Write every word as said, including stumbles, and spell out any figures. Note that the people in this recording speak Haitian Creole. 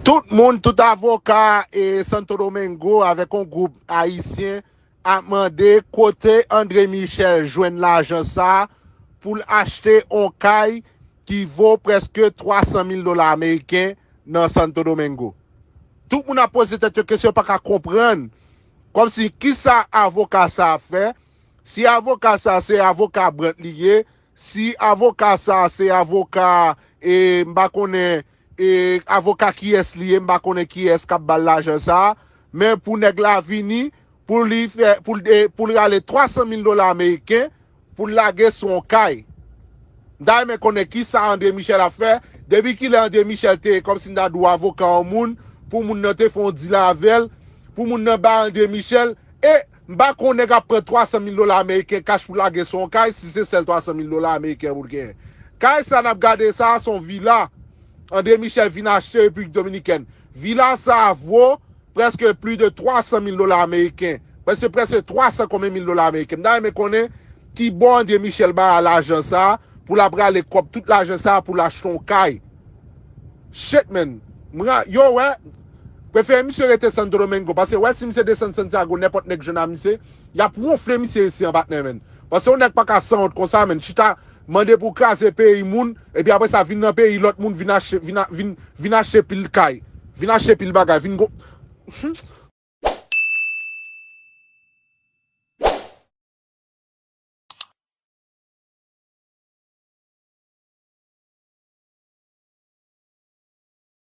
Tout moun, tout avoka e Santo Domingo avèk yon gwoup ayisyen ap mande kote André Michel jwenn lajan sa a pou l achte yon kay ki vo prèske twa san mil dola ameriken nan Santo Domingo. Tout moun ap poze tèt yo kesyon, yo pa ka konprann. Kòmsi, kisa avoka sa a fè? Si avoka sa a se avoka Brandt li ye, si avoka sa a se avoka, e, m pa konnen, e, avoka kiyès li ye, m pa konnen kiyès k ap ba l lajan sa a, men pou nèg la vini, pou li fè, pou l, e, pou l rale twa san mil dola ameriken, pou l lage sou yon kay. M ta renmen konnen kisa André Michel ap fè. Depi kilè André Michel te kòmsi m ta di w avoka yon moun, pou moun nan te fè yon deal avè l, pou moun nan bay André Michel, e m pa konnen nèg ap pran twa san mil dola ameriken kach pou lage sou yon kay, si se sèl twa san mil dola ameriken pou l genyen. Kay sa n ap gade sa a, se yon vila André Michel vin achte Repiblik Dominikèn. Vila sa a vo prèske plis de twa san mil dola ameriken. Prèske, prèske twa san konbyen mil dola ameriken. M ta renmen konnen ki bò André Michel bay lajan sa a pou l ap rale kòb tout lajan sa a pou l achte yon kay. Shit, man. Mwen, yo, wè, prefere misye rete Santo Domingo. Paske, wè, si misye desann Santiago, nenpòt nèg jwenn a misye, y ap wonfle misye isi an, patnè, man. Paske yon nèg pa ka sanwont konsa, man. Chita, mande pou kraze peyi moun, epi apre sa, vin nan peyi lòt moun, vin achte, vin, a- vin, vin achte pil kay, vin achte pil bagay, vin go.